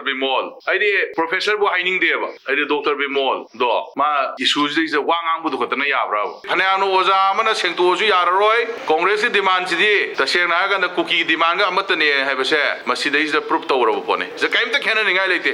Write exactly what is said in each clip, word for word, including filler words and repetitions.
ꯕꯤꯃꯣꯜ, ꯑꯩꯗꯤ ꯄ꯭ꯔꯣꯐꯦꯁꯔꯕꯨ ꯍꯥꯏꯅꯤꯡꯗꯦꯕ, ꯑꯩꯗꯤ ꯗꯣꯛꯇꯔ ꯕꯤꯃꯣꯜꯗꯣ ꯃꯥ ꯏꯁꯨꯁꯤꯗꯩꯁꯤꯗ ꯋꯥ ꯉꯥꯡꯕꯗꯨ ꯈꯛꯇꯅ ꯌꯥꯕ꯭ꯔꯥꯕ? ꯐꯅꯌꯥꯝꯅ ꯑꯣꯖꯥ ꯑꯃꯅ ꯁꯦꯡꯇꯣꯛꯑꯁꯨ ꯌꯥꯔꯔꯣꯏ꯫ ꯀꯣꯡꯒ꯭ꯔꯦꯁꯀꯤ ꯗꯤꯃꯥꯟꯁꯤꯗꯤ ꯇꯁꯦꯡꯅ ꯍꯥꯏꯔꯀꯥꯟꯗ ꯀꯨꯀꯤ ꯗꯤꯃꯥꯟꯒ ꯑꯃꯠꯇꯅꯦ ꯍꯥꯏꯕꯁꯦ ꯃꯁꯤꯗꯩꯁꯤꯗ ꯄ꯭ꯔꯨꯞ ꯇꯧꯔꯕ ꯄꯣꯠꯅꯤ꯫ ꯁꯤꯗ ꯀꯔꯤꯝꯇ ꯈꯦꯠꯅꯅꯤꯡꯉꯥꯏ ꯂꯩꯇꯦ꯫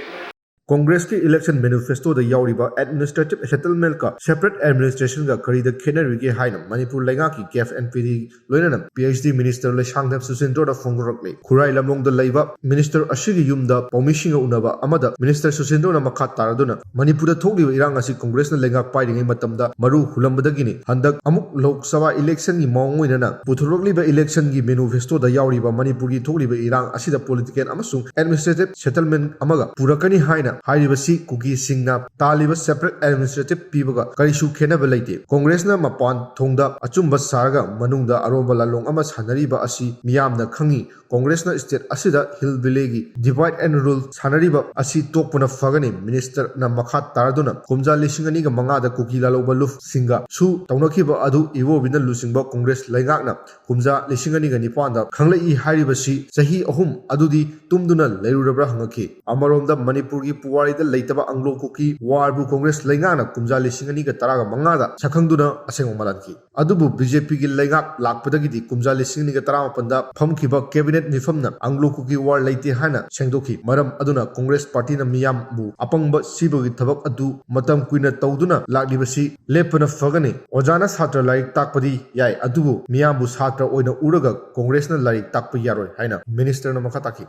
ꯀꯣꯡꯒ꯭ꯔꯦꯁꯀꯤ ꯏꯂꯦꯛꯁꯟ ꯃꯦꯅꯤꯐꯦꯁꯇꯣꯗ ꯌꯥꯎꯔꯤꯕ ꯑꯦꯗꯃꯤꯅꯤꯁꯇ꯭ꯔꯦꯇꯤꯚ ꯁꯦꯇꯜꯃꯦꯟꯠꯀ ꯁꯦꯄꯔꯦꯠ ꯑꯦꯗꯃꯤꯅꯤꯁꯇ꯭ꯔꯦꯁꯟꯒ ꯀꯔꯤꯗ ꯈꯦꯠꯅꯔꯤꯒꯦ ꯍꯥꯏꯅ ꯃꯅꯤꯄꯨꯔ ꯂꯩꯉꯥꯛꯀꯤ ꯀꯦꯐ ꯑꯦꯟ ꯄꯤ ꯗꯤ ꯂꯣꯏꯅꯅ P H D minister Leishangthem ꯁꯨꯁꯤꯟꯗ꯭ꯔꯣꯗ ꯐꯣꯡꯗꯣꯔꯛꯂꯤ꯫ ꯈꯨꯔꯥꯏ ꯂꯝꯂꯣꯡꯗ ꯂꯩꯕ ꯃꯤꯅꯤꯁꯇꯔ ꯑꯁꯤꯒꯤ ꯌꯨꯝꯗ ꯄꯥꯎꯃꯤꯁꯤꯡꯒ ꯎꯅꯕ ꯑꯃꯗ ꯃꯤꯅꯤꯁꯇꯔ ꯁꯨꯁꯤꯟꯗ꯭ꯔꯣꯅ ꯃꯈꯥ ꯇꯥꯔꯗꯨꯅ ꯃꯅꯤꯄꯨꯔꯗ ꯊꯣꯛꯂꯤꯕ ꯏꯔꯥꯡ ꯑꯁꯤ ꯀꯣꯡꯒ꯭ꯔꯦꯁꯅ ꯂꯩꯉꯥꯛ ꯄꯥꯏꯔꯤꯉꯩ ꯃꯇꯝꯗ ꯃꯔꯨ ꯍꯨꯜꯂꯝꯕꯗꯒꯤꯅꯤ꯫ ꯍꯟꯗꯛ ꯑꯃꯨꯛ ꯂꯣꯛ ꯁꯚꯥ ꯏꯂꯦꯛꯁꯟꯒꯤ ꯃꯑꯣꯡ ꯑꯣꯏꯅꯅ ꯄꯨꯊꯣꯔꯛꯂꯤꯕ ꯏꯂꯦꯛꯁꯟꯒꯤ ꯃꯦꯅꯤꯐꯦꯁꯇꯣꯗ ꯌꯥꯎꯔꯤꯕ ꯃꯅꯤꯄꯨꯔꯒꯤ ꯊꯣꯛꯂꯤꯕ ꯏꯔꯥꯡ ꯑꯁꯤꯗ ꯄꯣꯂꯤꯇꯤꯀꯦꯜ ꯑꯃꯁꯨꯡ ꯑꯦꯗꯃꯤꯅꯤꯁꯇ꯭ꯔꯦꯇꯤꯚ ꯁꯦꯇꯜꯃꯦꯟꯠ ꯑꯃꯒ ꯄꯨꯔꯛꯀꯅꯤ ꯍꯥꯏꯅ ꯍꯥꯏꯔꯤꯕꯁꯤ ꯀꯨꯀꯤꯁꯤꯡꯅ ꯇꯥꯜꯂꯤꯕ ꯁꯦꯄꯔꯦꯠ ꯑꯦꯗꯃꯤꯅꯤꯁꯇ꯭ꯔꯦꯇꯤꯚ ꯄꯤꯕꯒ ꯀꯔꯤꯁꯨ ꯈꯦꯠꯅꯕ ꯂꯩꯇꯦ꯫ ꯀꯣꯡꯒ꯭ꯔꯦꯁꯅ ꯃꯄꯥꯟ ꯊꯣꯡꯗ ꯑꯆꯨꯝꯕ ꯁꯥꯔꯒ ꯃꯅꯨꯡꯗ ꯑꯔꯣꯟꯕ ꯂꯥꯂꯣꯡ ꯑꯃ ꯁꯥꯟꯅꯔꯤꯕ ꯑꯁꯤ ꯃꯤꯌꯥꯝꯅ ꯈꯪꯏ꯫ ꯀꯣꯡꯒ꯭ꯔꯦꯁꯅ ꯁ꯭ꯇꯦꯠ ꯑꯁꯤꯗ ꯍꯤꯜ ꯚꯦꯂꯤꯒꯤ ꯗꯤꯚꯥꯏꯗ ꯑꯦꯟ ꯔꯨꯜ ꯁꯥꯟꯅꯔꯤꯕ ꯑꯁꯤ ꯇꯣꯛꯄꯅ ꯐꯒꯅꯤ꯫ ꯃꯤꯅꯤꯁꯇꯔꯅ ꯃꯈꯥ ꯇꯥꯔꯗꯨꯅ ꯀꯨꯝꯖꯥ ꯂꯤꯁꯤꯡ ꯑꯅꯤꯒ ꯃꯉꯥꯗ ꯀꯨꯀꯤ ꯂꯥꯂꯣꯡꯕ ꯂꯨꯞꯁꯤꯡꯒꯁꯨ ꯇꯧꯅꯈꯤꯕ ꯑꯗꯨ ꯏꯕꯣꯕꯤꯅ ꯂꯨꯆꯤꯡꯕ ꯀꯣꯡꯒ꯭ꯔꯦꯁ ꯂꯩꯉꯥꯛꯅ ꯀꯨꯝꯖꯥ ꯂꯤꯁꯤꯡ ꯑꯅꯤꯒ ꯅꯤꯄꯥꯟꯗ ꯈꯪꯂꯛꯏ ꯍꯥꯏꯔꯤꯕꯁꯤ ꯆꯍꯤ ꯑꯍꯨꯝ ꯑꯗꯨꯗꯤ ꯇꯨꯝꯗꯨꯅ ꯂꯩꯔꯨꯔꯕ꯭ꯔꯥ ꯍꯪꯉꯛꯈꯤ꯫ ꯑꯃꯔꯣꯝꯗ ꯃꯅꯤꯄꯨꯔꯒꯤ ꯄꯨꯋꯥꯔꯤꯗ ꯂꯩꯇꯕ ꯑꯪꯒ꯭ꯂꯣ ꯀꯨꯀꯤ ꯋꯥꯔꯕꯨ ꯀꯣꯡꯒ꯭ꯔꯦꯁ ꯂꯩꯉꯥꯛꯅ ꯀꯨꯝꯖꯥ ꯂꯤꯁꯤꯡ ꯑꯅꯤꯒ ꯇꯔꯥꯒ ꯃꯉꯥꯗ ꯁꯛꯈꯪꯗꯨꯅ ꯑꯁꯦꯡꯕ ꯃꯥꯜꯍꯟꯈꯤ꯫ ꯑꯗꯨꯕꯨ ꯕꯤ ꯖꯦ ꯄꯤꯒꯤ ꯂꯩꯉꯥꯛ ꯂꯥꯛꯄꯗꯒꯤꯗꯤ ꯀꯨꯝꯖꯥ ꯂꯤꯁꯤꯡ ꯑꯅꯤꯒ ꯇꯔꯥꯃꯥꯄꯟꯗ ꯐꯝꯈꯤꯕ ꯀꯦꯕꯤꯅꯦꯠ ꯃꯤꯐꯝꯅ ꯑꯪꯒ꯭ꯂꯣ ꯀꯨꯀꯤ ꯋꯥꯔ ꯂꯩꯇꯦ ꯍꯥꯏꯅ ꯁꯦꯡꯗꯣꯛꯈꯤ꯫ ꯃꯔꯝ ꯑꯗꯨꯅ ꯀꯣꯡꯒ꯭ꯔꯦꯁ ꯄꯥꯔꯇꯤꯅ ꯃꯤꯌꯥꯝꯕꯨ ꯑꯄꯪꯕ ꯁꯤꯕꯒꯤ ꯊꯕꯛ ꯑꯗꯨ ꯃꯇꯝ ꯀꯨꯏꯅ ꯇꯧꯗꯨꯅ ꯂꯥꯛꯂꯤꯕꯁꯤ ꯂꯦꯞꯄꯅ ꯐꯒꯅꯤ꯫ ꯑꯣꯖꯥꯅ ꯁꯥꯇ꯭ꯔ ꯂꯥꯏꯔꯤꯛ ꯇꯥꯛꯄꯗꯤ ꯌꯥꯏ, ꯑꯗꯨꯕꯨ ꯃꯤꯌꯥꯝꯕꯨ ꯁꯥꯇ꯭ꯔ ꯑꯣꯏꯅ ꯎꯔꯒ ꯀꯣꯡꯒ꯭ꯔꯦꯁꯅ ꯂꯥꯏꯔꯤꯛ ꯇꯥꯛꯄ ꯌꯥꯔꯣꯏ ꯍꯥꯏꯅ ꯃꯤꯅꯤꯁꯇꯔꯅ ꯃꯈꯥ ꯇꯥꯈꯤ꯫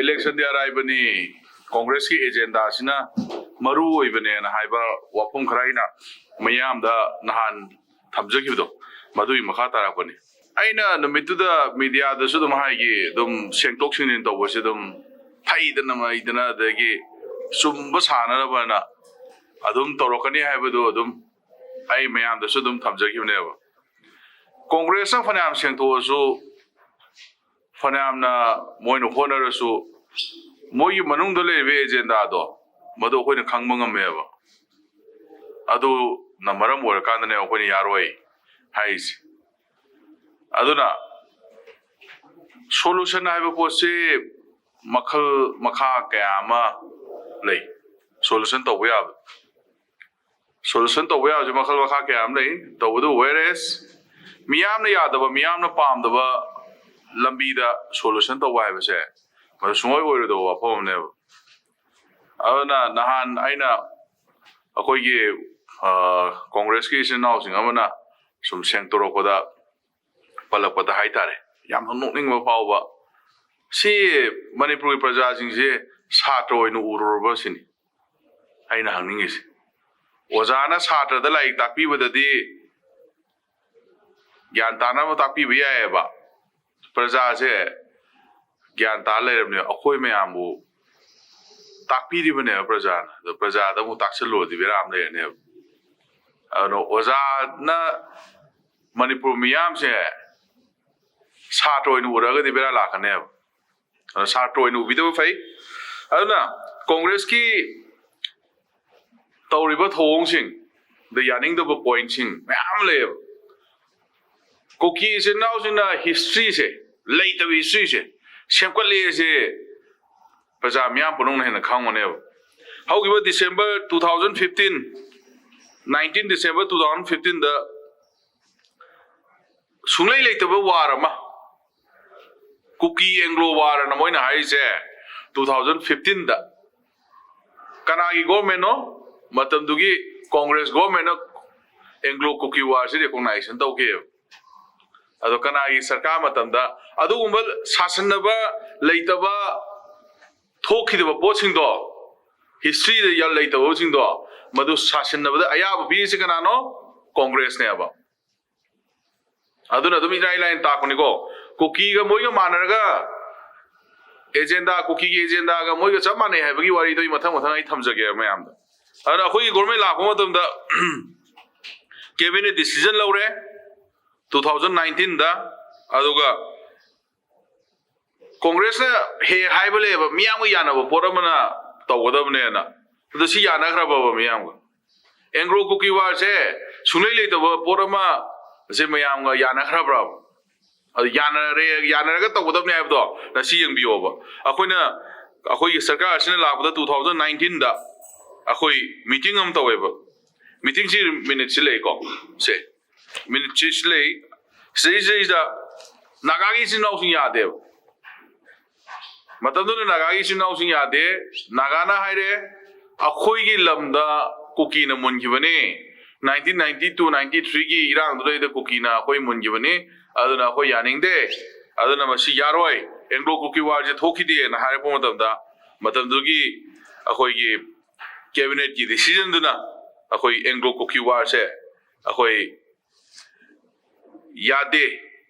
ꯏꯂꯦꯛꯁꯟꯗꯤ ꯑꯔꯥꯏꯕꯅꯤ, ꯀꯣꯡꯒ꯭ꯔꯦꯁꯀꯤ ꯑꯦꯖꯦꯟꯗꯥꯁꯤꯅ ꯃꯔꯨ ꯑꯣꯏꯕꯅꯦꯅ ꯍꯥꯏꯕ ꯋꯥꯐꯝ ꯈꯔ ꯑꯩꯅ ꯃꯤꯌꯥꯝꯗ ꯅꯍꯥꯟ ꯊꯝꯖꯈꯤꯕꯗꯣ, ꯃꯗꯨꯒꯤ ꯃꯈꯥ ꯇꯥꯔꯛꯄꯅꯤ꯫ ꯑꯩꯅ ꯅꯨꯃꯤꯠꯇꯨꯗ ꯃꯤꯗꯤꯌꯥꯗꯁꯨ ꯑꯗꯨꯝ ꯍꯥꯏꯈꯤ, ꯑꯗꯨꯝ ꯁꯦꯡꯗꯣꯛ ꯁꯦꯡꯖꯤꯟ ꯇꯧꯕꯁꯦ ꯑꯗꯨꯝ ꯐꯩꯗꯅ ꯃꯩꯗꯅ ꯑꯗꯒꯤ ꯆꯨꯝꯕ ꯁꯥꯟꯅꯅꯕꯅ ꯑꯗꯨꯝ ꯇꯧꯔꯛꯀꯅꯤ ꯍꯥꯏꯕꯗꯨ ꯑꯗꯨꯝ ꯑꯩ ꯃꯌꯥꯝꯗꯁꯨ ꯑꯗꯨꯝ ꯊꯝꯖꯈꯤꯕꯅꯦꯕ꯫ ꯀꯣꯡꯒ꯭ꯔꯦꯁꯅ ꯐꯅꯌꯥꯝ ꯁꯦꯡꯗꯣꯛꯑꯁꯨ, ꯐꯅꯌꯥꯝꯅ ꯃꯣꯏꯅ ꯍꯣꯠꯅꯔꯁꯨ, ꯃꯣꯏꯒꯤ ꯃꯅꯨꯡꯗ ꯂꯩꯔꯤꯕ ꯑꯦꯖꯦꯟꯗꯥꯗꯣ ꯃꯗꯨ ꯑꯩꯈꯣꯏꯅ ꯈꯪꯕ ꯉꯝꯃꯦꯕ꯫ ꯑꯗꯨꯅ ꯃꯔꯝ ꯑꯣꯏꯔꯀꯥꯟꯗꯅꯦ ꯑꯩꯈꯣꯏꯅ ꯌꯥꯔꯣꯏ ꯍꯥꯏꯔꯤꯁꯦ꯫ ꯑꯗꯨꯅ ꯁꯣꯂꯨꯁꯟ ꯍꯥꯏꯕ ꯄꯣꯠꯁꯤ ꯃꯈꯜ ꯃꯈꯥ ꯀꯌꯥ ꯑꯃ ꯂꯩ ꯁꯣꯂꯨꯁꯟ ꯇꯧꯕ ꯌꯥꯕ꯫ ꯁꯣꯂꯨꯁꯟ ꯇꯧꯕ ꯌꯥꯕꯁꯦ ꯃꯈꯜ ꯃꯈꯥ ꯀꯌꯥ ꯑꯃ ꯂꯩ꯫ ꯇꯧꯕꯗꯨ ꯋꯦꯔꯦꯁ ꯃꯤꯌꯥꯝꯅ ꯌꯥꯗꯕ, ꯃꯤꯌꯥꯝꯅ ꯄꯥꯝꯗꯕ ꯂꯝꯕꯤꯗ ꯁꯣꯂꯨꯁꯟ ꯇꯧꯕ ꯍꯥꯏꯕꯁꯦ ꯃꯗꯨ ꯁꯨꯡꯑꯣꯏ ꯑꯣꯏꯔꯣꯏꯗꯕ ꯋꯥꯐꯝ ꯑꯃꯅꯦꯕ꯫ ꯑꯗꯨꯅ ꯅꯍꯥꯟ ꯑꯩꯅ ꯑꯩꯈꯣꯏꯒꯤ ꯀꯣꯡꯒ꯭ꯔꯦꯁꯀꯤ ꯏꯆꯤꯟ ꯏꯅꯥꯎꯁꯤꯡ ꯑꯃꯅ ꯁꯨꯝ ꯁꯦꯡꯇꯣꯔꯛꯄꯗ, ꯄꯜꯂꯛꯄꯗ ꯍꯥꯏꯇꯥꯔꯦ, ꯌꯥꯝꯅ ꯅꯣꯛꯅꯤꯡꯕ ꯐꯥꯎꯕ, ꯁꯤ ꯃꯅꯤꯄꯨꯔꯒꯤ ꯄ꯭ꯔꯖꯥꯁꯤꯡꯁꯦ ꯁꯥꯇ꯭ꯔ ꯑꯣꯏꯅ ꯎꯔꯨꯔꯕ ꯁꯤꯅꯤ ꯑꯩꯅ ꯍꯪꯅꯤꯡꯉꯤꯁꯦ꯫ ꯑꯣꯖꯥꯅ ꯁꯥꯇ꯭ꯔꯗ ꯂꯥꯏꯔꯤꯛ ꯇꯥꯛꯄꯤꯕꯗꯗꯤ ꯒ꯭ꯌꯥꯟ ꯇꯥꯅꯕ ꯇꯥꯛꯄꯤꯕ ꯌꯥꯏꯑꯕ꯫ ꯄ꯭ꯔꯖꯥꯁꯦ ꯒ꯭ꯌꯥꯟ ꯇꯥ ꯂꯩꯔꯕꯅꯦ꯫ ꯑꯩꯈꯣꯏ ꯃꯌꯥꯝꯕꯨ ꯇꯥꯛꯄꯤꯔꯤꯕꯅꯦꯕ ꯄ꯭ꯔꯖꯥꯅ꯫ ꯑꯗꯣ ꯄ꯭ꯔꯖꯥꯗ ꯑꯃꯨꯛ ꯇꯥꯛꯁꯤꯜꯂꯨꯔꯗꯤ ꯕꯦꯔꯥ ꯑꯃ ꯂꯩꯔꯅꯦꯕ꯫ ꯑꯗꯨꯅ ꯑꯣꯖꯥꯅ ꯃꯅꯤꯄꯨꯔ ꯃꯤꯌꯥꯝꯁꯦ ꯁꯥꯇ꯭ꯔ ꯑꯣꯏꯅ ꯎꯔꯒꯗꯤ ꯕꯦꯔꯥ ꯂꯥꯛꯀꯅꯦꯕ꯫ ꯑꯗꯣ ꯁꯥꯇ꯭ꯔ ꯑꯣꯏꯅ ꯎꯕꯤꯗꯕ ꯐꯩ꯫ ꯑꯗꯨꯅ ꯀꯣꯡꯒ꯭ꯔꯦꯁꯀꯤ ꯇꯧꯔꯤꯕ ꯊꯧꯑꯣꯡꯁꯤꯡꯗ ꯌꯥꯅꯤꯡꯗꯕ ꯄꯣꯏꯟꯠꯁꯤꯡ ꯃꯌꯥꯝ ꯑꯃ ꯂꯩꯌꯦꯕ꯫ ꯀꯨꯀꯤ ꯏꯆꯤꯟ ꯏꯅꯥꯎꯁꯤꯡꯅ ꯍꯤꯁꯇ꯭ꯔꯤꯁꯦ, ꯂꯩꯇꯕ ꯍꯤꯁꯇ꯭ꯔꯤꯁꯦ ꯁꯦꯝꯒꯠꯂꯛꯑꯦꯁꯦ ꯄ꯭ꯔꯖꯥ ꯃꯤꯌꯥꯝ ꯄꯨꯝꯅꯃꯛꯅ ꯍꯦꯟꯅ ꯈꯪꯕꯅꯦꯕ꯫ ꯍꯧꯈꯤꯕ December two thousand fifteen, nineteen December two thousand fifteenꯗ ꯁꯨꯡꯂꯩ ꯂꯩꯇꯕ ꯋꯥꯔ ꯑꯃ, ꯀꯨꯀꯤ ꯑꯦꯡꯒ꯭ꯂꯣ ꯋꯥꯔ ꯑꯅ ꯃꯣꯏꯅ ꯍꯥꯏꯔꯤꯁꯦ, two thousand fifteenꯗ ꯀꯅꯥꯒꯤ ꯒꯣꯔꯃꯦꯟꯅꯣ? ꯃꯇꯝꯗꯨꯒꯤ ꯀꯣꯡꯒ꯭ꯔꯦꯁ ꯒꯣꯔꯃꯦꯟꯅ ꯑꯦꯡꯒ꯭ꯂꯣ ꯀꯨꯀꯤ ꯋꯥꯔꯁꯤ ꯔꯤꯀꯣꯛꯅꯥꯏꯖꯦꯁꯟ ꯇꯧꯈꯤꯑꯕ꯫ ꯑꯗꯣ ꯀꯅꯥꯒꯤ ꯁꯔꯀꯥꯔ ꯃꯇꯝꯗ ꯑꯗꯨꯒꯨꯝꯕ ꯁꯥꯁꯟꯅꯕ ꯂꯩꯇꯕ, ꯊꯣꯛꯈꯤꯗꯕ ꯄꯣꯠꯁꯤꯡꯗꯣ, ꯍꯤꯁꯇ꯭ꯔꯤꯗ ꯌꯥꯝ ꯂꯩꯇꯕꯁꯤꯡꯗꯣ, ꯃꯗꯨ ꯁꯥꯁꯤꯟꯅꯕꯗ ꯑꯌꯥꯕ ꯄꯤꯔꯤꯁꯤ ꯀꯅꯥꯅꯣ? ꯀꯣꯡꯒ꯭ꯔꯦꯁꯅꯦꯕ꯫ ꯑꯗꯨꯅ ꯑꯗꯨꯝ ꯏꯔꯥꯏ ꯂꯥꯏꯅ ꯇꯥꯛꯄꯅꯤꯀꯣ꯫ ꯀꯨꯀꯤꯒ ꯃꯣꯏꯒ ꯃꯥꯟꯅꯔꯒ ꯑꯦꯖꯦꯟꯗꯥ, ꯀꯨꯀꯤꯒꯤ ꯑꯦꯖꯦꯟꯗꯥꯒ ꯃꯣꯏꯒ ꯆꯞ ꯃꯥꯟꯅꯩ ꯍꯥꯏꯕꯒꯤ ꯋꯥꯔꯤꯗꯣ ꯑꯩ ꯃꯊꯪ ꯃꯊꯪ ꯑꯩ ꯊꯝꯖꯒꯦ ꯃꯌꯥꯝꯗ꯫ ꯑꯗꯨꯅ ꯑꯩꯈꯣꯏꯒꯤ ꯒꯣꯔꯃꯦꯟ ꯂꯥꯛꯄ ꯃꯇꯝꯗ ꯀꯦꯕꯤꯅꯦꯠ ꯗꯤꯁꯤꯖꯟ ꯂꯧꯔꯦ two thousand nineteenꯗ꯫ ꯑꯗꯨꯒ ꯀꯣꯡꯒ꯭ꯔꯦꯁꯅ ꯍꯦꯛ ꯍꯥꯏꯕ ꯂꯩꯌꯦꯕ, ꯃꯤꯌꯥꯝꯒ ꯌꯥꯅꯕ ꯄꯣꯠ ꯑꯃꯅ ꯇꯧꯒꯗꯕꯅꯦꯅ꯫ ꯑꯗꯣ ꯁꯤ ꯌꯥꯅꯈ꯭ꯔꯕꯕ ꯃꯤꯌꯥꯝꯒ? ꯑꯦꯡꯒ꯭ꯂꯣ ꯀꯨꯀꯤ ꯋꯥꯔꯁꯦ ꯁꯨꯡꯂꯩ ꯂꯩꯇꯕ ꯄꯣꯠ ꯑꯃ, ꯁꯦ ꯃꯌꯥꯝꯒ ꯌꯥꯅꯈ꯭ꯔꯕ꯭ꯔꯕ? ꯑꯗꯨ ꯌꯥꯅꯔꯦ, ꯌꯥꯅꯔꯒ ꯇꯧꯒꯗꯕꯅꯦ ꯍꯥꯏꯕꯗꯣ ꯉꯁꯤ ꯌꯦꯡꯕꯤꯌꯣꯕ꯫ ꯑꯩꯈꯣꯏꯅ, ꯑꯩꯈꯣꯏꯒꯤ ꯁꯔꯀꯥꯔ ꯑꯁꯤꯅ ꯂꯥꯛꯄꯗ two thousand nineteen ꯗ ꯑꯩꯈꯣꯏ ꯃꯤꯇꯤꯡ ꯑꯃ ꯇꯧꯋꯦꯕ꯫ ꯃꯤꯇꯤꯡꯁꯤ ꯃꯤꯅꯤꯠꯁꯤ ꯂꯩꯀꯣ, ꯁꯦ, ꯃꯤꯅꯤꯠꯁꯤ ꯂꯩ꯫ ꯁꯤꯗꯩꯁꯤꯗꯩꯁꯤꯗ ꯅꯥꯒꯥꯒꯤ ꯏꯆꯤꯟ ꯏꯅꯥꯎꯁꯤꯡ ꯌꯥꯗꯦꯕ꯫ ꯃꯇꯝꯗꯨꯗ ꯅꯥꯒꯥꯒꯤ ꯏꯆꯤꯟ ꯏꯅꯥꯎꯁꯤꯡ ꯌꯥꯗꯦ꯫ ꯅꯥꯒꯥꯅ ꯍꯥꯏꯔꯦ, "ꯑꯩꯈꯣꯏꯒꯤ ꯂꯝꯗ ꯀꯨꯀꯤꯅ ꯃꯨꯟꯈꯤꯕꯅꯤ꯫ Nineteen ninety two ninety three ꯒꯤ ꯏꯔꯥꯡꯗꯨꯗꯩꯗ ꯀꯨꯀꯤꯅ ꯑꯩꯈꯣꯏ ꯃꯨꯟꯈꯤꯕꯅꯤ꯫ ꯑꯗꯨꯅ ꯑꯩꯈꯣꯏ ꯌꯥꯅꯤꯡꯗꯦ꯫ ꯑꯗꯨꯅ ꯃꯁꯤ ꯌꯥꯔꯣꯏ꯫ ꯑꯦꯡꯒ꯭ꯂꯣ ꯀꯨꯀꯤ ꯋꯥꯔꯁꯦ ꯊꯣꯛꯈꯤꯗꯦꯅ" ꯍꯥꯏꯔꯛꯄ ꯃꯇꯝꯗ, ꯃꯇꯝꯗꯨꯒꯤ ꯑꯩꯈꯣꯏꯒꯤ ꯀꯦꯕꯤꯅꯦꯠꯀꯤ ꯗꯤꯁꯤꯖꯟꯗꯨꯅ ꯑꯩꯈꯣꯏ ꯑꯦꯡꯒ꯭ꯂꯣ ꯀꯨꯀꯤ ꯋꯥꯔꯁꯦ ꯑꯩꯈꯣꯏ ꯌꯥꯗꯦ,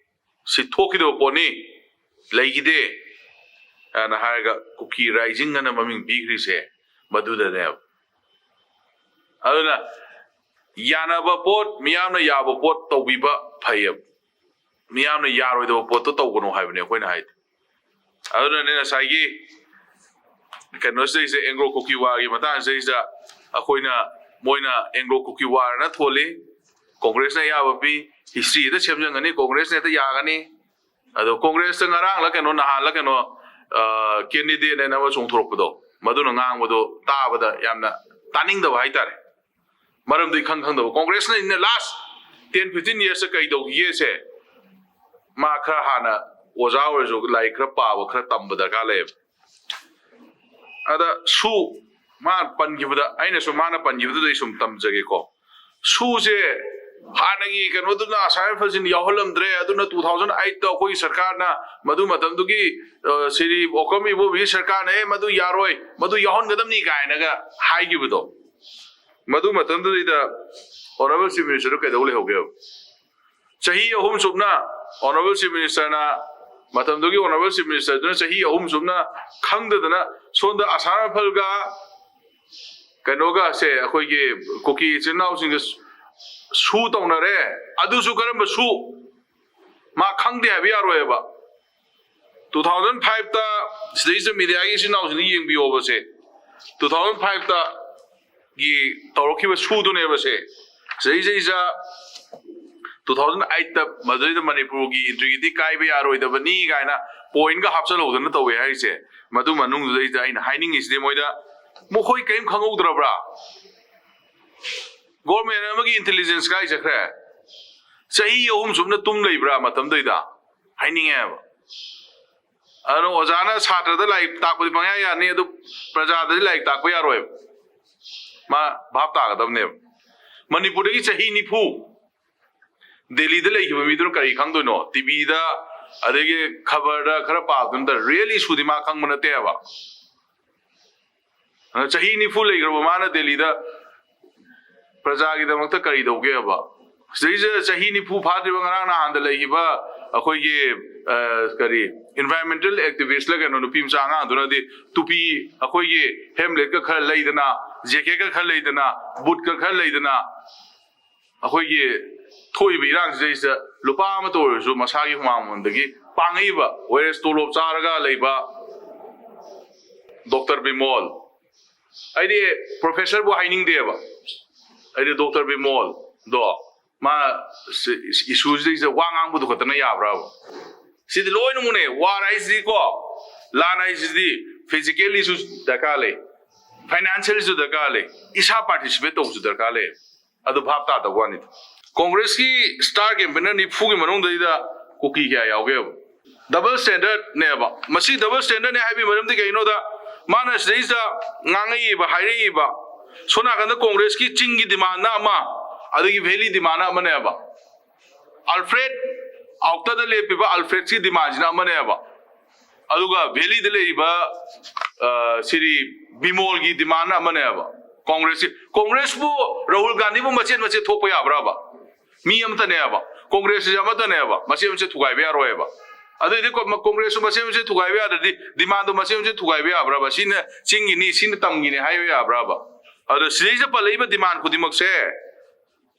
ꯁꯤ ꯊꯣꯛꯈꯤꯗꯕ ꯄꯣꯠꯅꯤ, ꯂꯩꯈꯤꯗꯦ ꯍꯥꯏꯅ ꯍꯥꯏꯔꯒ ꯀꯨꯀꯤ ꯔꯥꯏꯖꯤꯡ ꯑꯅ ꯃꯃꯤꯡ ꯄꯤꯈ꯭ꯔꯤꯁꯦ ꯃꯗꯨꯗꯅꯦꯕ꯫ ꯑꯗꯨꯅ ꯌꯥꯅꯕ ꯄꯣꯠ, ꯃꯤꯌꯥꯝꯅ ꯌꯥꯕ ꯄꯣꯠ ꯇꯧꯕꯤꯕ ꯐꯩꯌꯦꯕ꯫ ꯃꯤꯌꯥꯝꯅ ꯌꯥꯔꯣꯏꯗꯕ ꯄꯣꯠꯇꯣ ꯇꯧꯒꯅꯨ ꯍꯥꯏꯕꯅꯦ ꯑꯩꯈꯣꯏꯅ ꯍꯥꯏꯗꯤ꯫ ꯑꯗꯨꯅꯅꯦ ꯉꯁꯥꯏꯒꯤ ꯀꯩꯅꯣꯁꯤꯗꯩꯁꯤꯗ, ꯑꯦꯡꯒ꯭ꯂꯣ ꯀꯨꯀꯤ ꯋꯥꯔꯒꯤ ꯃꯇꯥꯡꯁꯤꯗꯩꯁꯤꯗ ꯑꯩꯈꯣꯏꯅ, ꯃꯣꯏꯅ ꯑꯦꯡꯒ꯭ꯂꯣ ꯀꯨꯀꯤ ꯋꯥꯔꯅ ꯊꯣꯜꯂꯤ, ꯀꯣꯡꯒ꯭ꯔꯦꯁꯅ ꯑꯌꯥꯕ ꯄꯤ, ꯍꯤꯁꯇ꯭ꯔꯤ ꯍꯦꯛꯇ ꯁꯦꯝꯖꯟꯒꯅꯤ, ꯀꯣꯡꯒ꯭ꯔꯦꯁꯅ ꯍꯦꯛꯇ ꯌꯥꯒꯅꯤ꯫ ꯑꯗꯣ ꯀꯣꯡꯒ꯭ꯔꯦꯁꯇ ꯉꯔꯥꯡꯂ ꯀꯩꯅꯣ, ꯅꯍꯥꯟꯂ ꯀꯩꯅꯣ, ꯀꯦꯟꯗꯤꯗꯦꯠ ꯍꯥꯏꯅ ꯑꯃ ꯆꯣꯡꯊꯣꯔꯛꯄꯗꯣ, ꯃꯗꯨꯅ ꯉꯥꯡꯕꯗꯣ ꯇꯥꯕꯗ ꯌꯥꯝꯅ ꯇꯥꯅꯤꯡꯗꯕ ꯍꯥꯏꯇꯥꯔꯦ꯫ ꯃꯔꯝꯗꯣ ꯏꯈꯪ ꯈꯪꯗꯕ꯫ ꯀꯣꯡꯒ꯭ꯔꯦꯁꯅ in the last ten fifteen years ꯀꯩ ꯇꯧꯈꯤꯒꯦꯁꯦ ꯃꯥ ꯈꯔ ꯍꯥꯟꯅ ꯑꯣꯖꯥ ꯑꯣꯏꯔꯁꯨ ꯂꯥꯏꯔꯤꯛ ꯈꯔ ꯄꯥꯕ, ꯈꯔ ꯇꯝꯕ ꯗꯔꯀꯥꯔ ꯂꯩꯌꯦꯕ꯫ ꯑꯗ ꯁꯨ ꯃꯥ ꯄꯟꯈꯤꯕꯗ, ꯑꯩꯅꯁꯨ ꯃꯥꯅ ꯄꯟꯈꯤꯕꯗꯨꯗ ꯑꯩ ꯁꯨꯝ ꯇꯝꯖꯒꯦꯀꯣ꯫ ꯁꯨꯁꯦ ꯍꯥꯟꯅꯒꯤ ꯀꯩꯅꯣꯗꯨꯅ ꯑꯁꯥꯝ ꯔꯥꯏꯐꯜꯁꯤꯡ ꯌꯥꯎꯍꯜꯂꯝꯗ꯭ꯔꯦ, ꯑꯗꯨꯅ two thousand eight ꯇ ꯑꯩꯈꯣꯏꯒꯤ ꯁꯔꯀꯥꯔꯅ, ꯃꯗꯨ ꯃꯇꯝꯗꯨꯒꯤ, ꯑ, ꯁ꯭ꯔꯤ ꯑꯣꯀꯝ ꯏꯕꯣꯕꯤꯒꯤ ꯁꯔꯀꯥꯔꯅ, "ꯑꯦ, ꯃꯗꯨ ꯌꯥꯔꯣꯏ, ꯃꯗꯨ ꯌꯥꯎꯍꯟꯒꯗꯕꯅꯤ" ꯀꯥꯏꯅꯒ ꯍꯥꯏꯈꯤꯕꯗꯣ, ꯃꯗꯨ ꯃꯇꯝꯗꯨꯗꯩꯗ honourable chief minister ꯗꯨ ꯀꯩꯗꯧ ꯂꯩꯍꯧꯒꯦꯕ? ꯆꯍꯤ ꯑꯍꯨꯝ ꯆꯨꯞꯅ honourable chief minister ꯅ, ꯃꯇꯝꯗꯨꯒꯤ honourable chief minister ꯗꯨꯅ ꯆꯍꯤ ꯑꯍꯨꯝ ꯆꯨꯞꯅ ꯈꯪꯗꯗꯅ ꯁꯣꯝꯗ ꯑꯁꯥꯝ ꯔꯥꯏꯐꯜꯒ ꯀꯩꯅꯣꯒꯁꯦ, ꯑꯩꯈꯣꯏꯒꯤ ꯀꯨꯀꯤ ꯏꯆꯤꯟ ꯏꯅꯥꯎꯁꯤꯡꯁꯦ ꯁꯨ ꯇꯧꯅꯔꯦ꯫ ꯑꯗꯨꯁꯨ ꯀꯔꯝꯕ ꯁꯨ? ꯃꯥ ꯈꯪꯗꯦ ꯍꯥꯏꯕ ꯌꯥꯔꯣꯏꯕ꯫ Two thousand five ꯇ ꯁꯤꯗꯩꯁꯤꯗ ꯃꯦꯗꯤꯌꯥꯒꯤ ꯏꯆꯤꯟ ꯏꯅꯥꯎꯁꯤꯡꯅ ꯌꯦꯡꯕꯤꯌꯣꯕꯁꯦ, two thousand five ꯇ ꯒꯤ ꯇꯧꯔꯛꯈꯤꯕ ꯁꯨꯗꯨꯅꯦꯕꯁꯦ꯫ ꯁꯤꯗꯩꯁꯤꯗꯩꯁꯤꯗ ꯇꯨ ꯊꯥꯎꯖꯟ ꯑꯩꯠꯇ ꯃꯗꯨꯗꯩꯗ ꯃꯅꯤꯄꯨꯔꯒꯤ ꯏꯟꯇꯤꯒ꯭ꯔꯤꯇꯤ ꯀꯥꯏꯕ ꯌꯥꯔꯣꯏꯗꯕꯅꯤ ꯀꯥꯏꯅ ꯄꯣꯏꯟꯒ ꯍꯥꯞꯆꯜꯍꯧꯗꯅ ꯇꯧꯋꯦ ꯍꯥꯏꯔꯤꯁꯦ꯫ ꯃꯗꯨ ꯃꯅꯨꯡꯗꯨꯗꯩꯗ ꯑꯩꯅ ꯍꯥꯏꯅꯤꯡꯉꯤꯁꯤꯗꯤ ꯃꯣꯏꯗ, ꯃꯈꯣꯏ ꯀꯔꯤꯝ ꯈꯪꯍꯧꯗ꯭ꯔꯕ꯭ꯔꯥ? ꯒꯣꯔꯃꯦꯟ ꯑꯃꯒꯤ ꯏꯟꯇꯦꯂꯤꯖꯦꯟꯁ ꯀꯥꯏ ꯆꯠꯈ꯭ꯔꯦ? ꯆꯍꯤ ꯑꯍꯨꯝ ꯆꯨꯞꯅ ꯇꯨꯝ ꯂꯩꯕ꯭ꯔꯥ ꯃꯇꯝꯗꯨꯗꯩꯗ? ꯍꯥꯏꯅꯤꯡꯉꯦꯕ꯫ ꯑꯗꯨꯅ ꯑꯣꯖꯥꯅ ꯁꯥꯇ꯭ꯔꯗ ꯂꯥꯏꯔꯤꯛ ꯇꯥꯛꯄꯗꯤ ꯄꯪꯌꯥ ꯌꯥꯅꯤ, ꯑꯗꯨ ꯄ꯭ꯔꯖꯥꯗꯗꯤ ꯂꯥꯏꯔꯤꯛ ꯇꯥꯛꯄ ꯌꯥꯔꯣꯏꯕ꯫ ꯃꯥ ꯚꯥꯞ ꯇꯥꯒꯗꯕꯅꯦꯕ꯫ ꯃꯅꯤꯄꯨꯔꯗꯒꯤ ꯆꯍꯤ ꯅꯤꯐꯨ ꯗꯦꯜꯂꯤꯗ ꯂꯩꯈꯤꯕ ꯃꯤꯗꯨꯅ ꯀꯔꯤ ꯈꯪꯗꯣꯏꯅꯣ? ꯇꯤꯚꯤꯗ ꯑꯗꯒꯤ ꯈꯕꯔꯗ ꯈꯔ ꯄꯥꯕꯗꯨ ꯅꯠꯇꯅ ꯔꯤꯌꯦꯜ ꯏꯁꯨꯗꯤ ꯃꯥ ꯈꯪꯕ ꯅꯠꯇꯦꯕ꯫ ꯑꯗꯨꯅ ꯆꯍꯤ ꯅꯤꯐꯨ ꯂꯩꯈ꯭ꯔꯕ ꯃꯥꯅ ꯗꯦꯜꯂꯤꯗ ꯄ꯭ꯔꯖꯥꯒꯤꯗꯃꯛꯇ ꯀꯔꯤ ꯇꯧꯒꯦꯕ? ꯁꯤꯗꯩꯁꯤꯗ ꯆꯍꯤ ꯅꯤꯐꯨ ꯐꯥꯗ꯭ꯔꯤꯕ ꯉꯔꯥꯡ ꯅꯍꯥꯟꯗ ꯂꯩꯈꯤꯕ ꯑꯩꯈꯣꯏꯒꯤ, ꯑ, ꯀꯔꯤ, ꯏꯟꯚꯥꯏꯔꯣꯟꯃꯦꯟꯇꯦꯜ ꯑꯦꯛꯇꯤꯚꯤꯁ꯭ꯠꯂ ꯀꯩꯅꯣ, ꯅꯨꯄꯤ ꯃꯆꯥ ꯑꯉꯥꯡꯗꯨꯅꯗꯤ ꯇꯨꯄꯤ, ꯑꯩꯈꯣꯏꯒꯤ ꯍꯦꯝꯂꯦꯠꯀ ꯈꯔ ꯂꯩꯗꯅ, ꯖꯦꯀꯦꯠꯀ ꯈꯔ ꯂꯩꯗꯅ, ꯕꯨꯠꯀ ꯈꯔ ꯂꯩꯗꯅ, ꯑꯩꯈꯣꯏꯒꯤ ꯊꯣꯛꯏꯕ ꯏꯔꯥꯡꯁꯤꯗꯩꯁꯤꯗ ꯂꯨꯄꯥ ꯑꯃꯇ ꯑꯣꯏꯔꯁꯨ ꯃꯁꯥꯒꯤ ꯍꯨꯃꯥꯡ ꯃꯃꯜꯗꯒꯤ ꯄꯥꯡꯉꯛꯏꯕ, ꯋꯦꯔꯦꯁ ꯇꯣꯂꯣꯞ ꯆꯥꯔꯒ ꯂꯩꯕ ꯗꯣꯛꯇꯔ ꯕꯤꯃꯣꯜ, ꯑꯩꯗꯤ ꯄ꯭ꯔꯣꯐꯦꯁꯔꯕꯨ ꯍꯥꯏꯅꯤꯡꯗꯦꯕ, ꯑꯩꯗꯤ ꯗꯣꯛꯇꯔ ꯕꯤꯃꯣꯜꯗꯣ, ꯃꯥ ꯏꯁꯨꯁꯤꯗꯩꯁꯤꯗ ꯋꯥ ꯉꯥꯡꯕꯗꯨ ꯈꯛꯇꯅ ꯌꯥꯕ꯭ꯔꯕ? ꯁꯤꯗꯤ ꯂꯣꯏꯅꯃꯛꯅꯦ꯫ ꯋꯥꯔ ꯍꯥꯏꯁꯤꯗꯤꯀꯣ, ꯂꯥꯟ ꯍꯥꯏꯁꯤꯗꯤ ꯐꯤꯖꯤꯀꯦꯜꯂꯤꯁꯨ ꯗꯔꯀꯥꯔ ꯂꯩ, ꯐꯥꯏꯅꯥꯟꯁꯤꯌꯦꯜꯁꯨ ꯗꯔꯀꯥꯔ ꯂꯩ, ꯏꯁꯥ ꯄꯥꯔꯇꯤꯁꯤꯄꯦꯠ ꯇꯧꯕꯁꯨ ꯗꯔꯀꯥꯔ ꯂꯩ꯫ ꯑꯗꯨ ꯚꯥꯞ ꯇꯥꯗꯕ ꯋꯥꯅꯤꯗ꯫ ꯀꯣꯡꯒ꯭ꯔꯦꯁꯀꯤ ꯁ꯭ꯇꯥꯔ ꯀꯦꯝꯄꯦꯅꯔ ꯅꯤꯐꯨꯒꯤ ꯃꯅꯨꯡꯗꯩꯗ ꯀꯨꯀꯤ ꯀꯌꯥ ꯌꯥꯎꯒꯦꯕ? ꯗꯕꯜ ꯁ꯭ꯇꯦꯟꯗꯔꯗꯅꯦꯕ꯫ ꯃꯁꯤ ꯗꯕꯜ ꯁ꯭ꯇꯦꯟꯗꯔꯗꯅꯦ ꯍꯥꯏꯕꯒꯤ ꯃꯔꯝꯗꯤ ꯀꯩꯒꯤꯅꯣꯗ, ꯃꯥꯅ ꯁꯤꯗꯩꯁꯤꯗ ꯉꯥꯡꯉꯛꯏꯕ, ꯍꯥꯏꯔꯛꯏꯕ, ꯁꯣꯝ ꯅꯥꯀꯟꯗ ꯀꯣꯡꯒ꯭ꯔꯦꯁꯀꯤ ꯆꯤꯡꯒꯤ ꯗꯤꯃꯥꯟꯅ ꯑꯃ, ꯑꯗꯒꯤ ꯚꯦꯂꯤ ꯗꯤꯃꯥꯟꯅ ꯑꯃꯅꯦꯕ꯫ ꯑꯜꯐ꯭ꯔꯦꯗ, ꯑꯥꯎꯇꯔꯗ ꯂꯦꯞꯄꯤꯕ ꯑꯜꯐ꯭ꯔꯦꯗꯀꯤ ꯗꯤꯃꯥꯟꯁꯤꯅ ꯑꯃꯅꯦꯕ, ꯑꯗꯨꯒ ꯚꯦꯂꯤꯗ ꯂꯩꯔꯤꯕ, ꯑ, ꯁꯤꯔꯤ ꯕꯤꯃꯣꯜꯒꯤ ꯗꯤꯃꯥꯟ ꯑꯃꯅꯦꯕ꯫ ꯀꯣꯡꯒ꯭ꯔꯦꯁꯀꯤ, ꯀꯣꯡꯒ꯭ꯔꯦꯁꯄꯨ, ꯔꯥꯍꯨꯜ ꯒꯥꯟꯙꯤꯕꯨ ꯃꯆꯦꯠ ꯃꯆꯦꯠ ꯊꯣꯛꯄ ꯌꯥꯕ꯭ꯔꯕ? ꯃꯤ ꯑꯃꯇꯅꯦꯕ꯫ ꯀꯣꯡꯒ꯭ꯔꯦꯁꯁꯤ ꯑꯃꯠꯇꯅꯦꯕ, ꯃꯆꯦꯠ ꯃꯆꯦꯠ ꯊꯨꯒꯥꯏꯕ ꯌꯥꯔꯣꯏꯕ꯫ ꯑꯗꯨꯏꯗꯤ ꯀꯣ-, ꯃ-, ꯀꯣꯡꯒ꯭ꯔꯦꯁꯁꯨ ꯃꯆꯦꯠ ꯃꯆꯦꯠ ꯊꯨꯒꯥꯏꯕ ꯌꯥꯗ꯭ꯔꯗꯤ, ꯗꯤꯃꯥꯟꯗꯣ ꯃꯆꯦꯠ ꯃꯆꯦꯠ ꯊꯨꯒꯥꯏꯕ ꯌꯥꯕ꯭ꯔꯕ? ꯁꯤꯅ ꯆꯤꯡꯒꯤꯅꯤ, ꯁꯤꯅ ꯇꯝꯒꯤꯅꯤ ꯍꯥꯏꯕ ꯌꯥꯕ꯭ꯔꯕ? ꯑꯗꯣ ꯁꯤꯗꯩꯁꯤꯗ ꯄꯜꯂꯛꯏꯕ ꯗꯤꯃꯥꯟ ꯈꯨꯗꯤꯡꯃꯛꯁꯦ,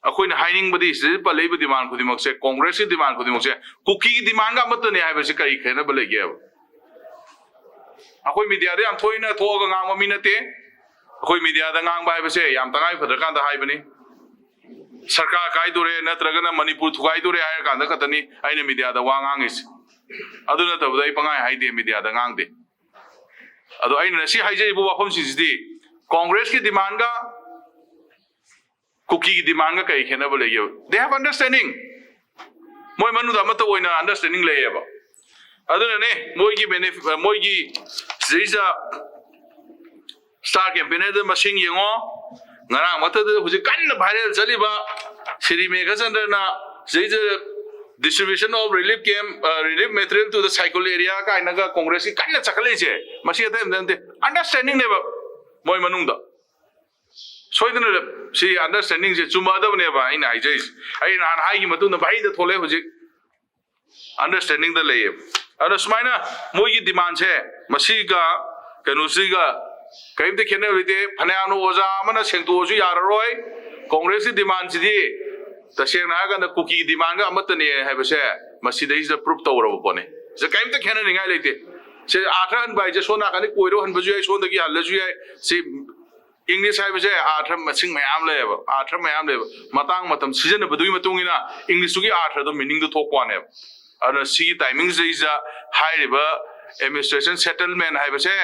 ꯑꯩꯈꯣꯏꯅ ꯍꯥꯏꯅꯤꯡꯕꯗꯤ, ꯁꯤꯗꯩꯗ ꯄꯜꯂꯛꯏꯕ ꯗꯤꯃꯥꯟ ꯈꯨꯗꯤꯡꯃꯛꯁꯦ, ꯀꯣꯡꯒ꯭ꯔꯦꯁꯀꯤ ꯗꯤꯃꯥꯟ ꯈꯨꯗꯤꯡꯃꯛꯁꯦ ꯀꯨꯀꯤꯒꯤ ꯗꯤꯃꯥꯟꯒ ꯑꯃꯠꯇꯅꯦ ꯍꯥꯏꯕꯁꯤ ꯀꯔꯤ ꯈꯦꯠꯅꯕ ꯂꯩꯒꯦꯕ? ꯑꯩꯈꯣꯏ ꯃꯤꯗꯤꯌꯥꯗ ꯌꯥꯝ ꯊꯣꯏꯅ ꯊꯣꯛꯑꯒ ꯉꯥꯡꯕ ꯃꯤ ꯅꯠꯇꯦ꯫ ꯑꯩꯈꯣꯏ ꯃꯤꯗꯤꯌꯥꯗ ꯉꯥꯡꯕ ꯍꯥꯏꯕꯁꯦ ꯌꯥꯝ ꯇꯉꯥꯏ ꯐꯗ꯭ꯔꯀꯥꯟꯗ ꯍꯥꯏꯕꯅꯤ꯫ ꯁꯔꯀꯥꯔ ꯀꯥꯏꯗꯣꯔꯦ ꯅꯠꯇ꯭ꯔꯒꯅ ꯃꯅꯤꯄꯨꯔ ꯊꯨꯒꯥꯏꯗꯣꯔꯦ ꯍꯥꯏꯔ ꯀꯥꯟꯗ ꯈꯛꯇꯅꯤ ꯑꯩꯅ ꯃꯤꯗꯤꯌꯥꯗ ꯋꯥ ꯉꯥꯡꯉꯤꯁꯦ꯫ ꯑꯗꯨ ꯅꯠꯇꯕꯗ ꯑꯩ ꯄꯉꯥꯡ ꯍꯥꯏꯗꯦ, ꯃꯤꯗꯤꯌꯥꯗ ꯉꯥꯡꯗꯦ꯫ ꯑꯗꯣ ꯑꯩꯅ ꯉꯁꯤ ꯍꯥꯏꯖꯔꯤꯕ ꯋꯥꯐꯝꯁꯤꯡꯁꯤꯗꯤ ꯀꯣꯡꯒ꯭ꯔꯦꯁꯀꯤ ꯗꯤꯃꯥꯟꯒ ꯀꯨꯀꯤꯒꯤ ꯗꯤꯃꯥꯟꯒ ꯀꯔꯤ ꯈꯦꯠꯅꯕ ꯂꯩꯒꯦꯕ? They have understanding. ꯃꯣꯏ ꯃꯅꯨꯡꯗ ꯑꯃꯠꯇ ꯑꯣꯏꯅ ꯑꯟꯗꯔꯁꯇꯦꯟꯗꯤꯡ ꯂꯩꯌꯦꯕ꯫ ꯑꯗꯨꯅꯅꯦ ꯃꯣꯏꯒꯤ ꯃꯣꯏꯒꯤ ꯁꯤꯗꯩꯁꯤꯗ ꯁ꯭ꯇꯥꯔ ꯀꯦꯝꯄꯦꯅꯔꯗ ꯃꯁꯤꯡ ꯌꯦꯡꯉꯣ꯫ ꯉꯔꯥꯡ ꯃꯊꯛꯇ ꯍꯧꯖꯤꯛ ꯀꯟꯅ ꯚꯥꯏꯔꯦꯜ ꯆꯠꯂꯤꯕ ꯁꯤꯔꯤ ꯃꯦꯘꯆꯟꯗ꯭ꯔꯅ ꯁꯤꯗꯩꯁꯤꯗ distribution of relief camp, relief material to the Saikul area ꯀꯥꯏꯅꯒ ꯀꯣꯡꯒ꯭ꯔꯦꯁꯀꯤ ꯀꯟꯅ ꯆꯈꯠꯂꯛꯏꯁꯦ, ꯃꯁꯤ ꯑꯇꯩ ꯑꯝꯇ ꯅꯠꯇꯦ, ꯑꯟꯗꯔꯁꯇꯦꯟꯗꯤꯡꯅꯦꯕ꯫ ꯃꯣꯏ ꯃꯅꯨꯡꯗ ꯁꯣꯏꯗꯅ ꯁꯤ ꯑꯟꯗꯔꯁꯇꯦꯟꯗꯤꯡꯁꯦ ꯆꯨꯝꯃꯛꯑꯗꯕꯅꯦꯕ꯫ ꯑꯩꯅ ꯍꯥꯏꯖꯔꯤꯁꯦ, ꯑꯩ ꯅꯍꯥꯟ ꯍꯥꯏꯈꯤ ꯃꯇꯨꯡꯗ ꯃꯍꯩꯗ ꯊꯣꯛꯂꯛꯑꯦ꯫ ꯍꯧꯖꯤꯛ ꯑꯟꯗꯔꯁꯇꯦꯟꯗꯤꯡꯗ ꯂꯩꯌꯦꯕ꯫ ꯑꯗꯣ ꯁꯨꯃꯥꯏꯅ ꯃꯣꯏꯒꯤ ꯗꯤꯃꯥꯟꯁꯦ ꯃꯁꯤꯒ ꯀꯩꯅꯣꯁꯤꯒ ꯀꯔꯤꯝꯇ ꯈꯦꯠꯅꯕ ꯂꯩꯇꯦ꯫ ꯐꯅꯌꯥꯝꯅ ꯑꯣꯖꯥ ꯑꯃꯅ ꯁꯦꯡꯗꯣꯛꯑꯁꯨ ꯌꯥꯔꯔꯣꯏ꯫ ꯀꯣꯡꯒ꯭ꯔꯦꯁꯀꯤ ꯗꯤꯃꯥꯟꯁꯤꯗꯤ ꯇꯁꯦꯡꯅ ꯍꯥꯏꯔꯀꯥꯟꯗ ꯀꯨꯀꯤ ꯗꯤꯃꯥꯟꯒ ꯑꯃꯠꯇꯅꯦ ꯍꯥꯏꯕꯁꯦ ꯃꯁꯤꯗꯩꯁꯤꯗ ꯄ꯭ꯔꯨꯞ ꯇꯧꯔꯕ ꯄꯣꯠꯅꯤ꯫ ꯁꯤꯗ ꯀꯔꯤꯝꯇ ꯈꯦꯠꯅꯅꯤꯡꯉꯥꯏ ꯂꯩꯇꯦ꯫ ꯁꯤ ꯑꯥꯔꯊ ꯍꯟꯕ ꯍꯥꯏꯁꯦ ꯁꯣꯝ ꯅꯥꯀꯟꯗ ꯀꯣꯏꯔꯣ ꯍꯟꯕꯁꯨ ꯌꯥꯏ, ꯁꯣꯝꯗꯒꯤ ꯍꯜꯂꯁꯨ ꯌꯥꯏ꯫ ꯁꯤ ꯏꯪꯂꯤꯁ ꯍꯥꯏꯕꯁꯦ ꯑꯥꯔꯊ ꯃꯁꯤꯡ ꯃꯌꯥꯝ ꯂꯩꯌꯦꯕ, ꯑꯥꯔꯊ ꯃꯌꯥꯝ ꯂꯩꯌꯦꯕ꯫ ꯃꯇꯥꯡ ꯃꯇꯝ ꯁꯤꯖꯤꯟꯅꯕꯗꯨꯒꯤ ꯃꯇꯨꯡ ꯏꯟꯅ ꯏꯪꯂꯤꯁꯇꯨꯒꯤ ꯑꯥꯔꯊꯗꯣ, ꯃꯤꯅꯤꯡꯗꯣ ꯊꯣꯛꯄ ꯋꯥꯅꯦꯕ꯫ ꯑꯗꯨꯅ ꯁꯤꯒꯤ ꯇꯥꯏꯃꯤꯡꯁꯤꯗꯩꯁꯤꯗ ꯍꯥꯏꯔꯤꯕ ꯑꯦꯗꯃꯤꯅꯤꯁꯇ꯭ꯔꯦꯁꯟ ꯁꯦꯇꯜꯃꯦꯟ ꯍꯥꯏꯕꯁꯦ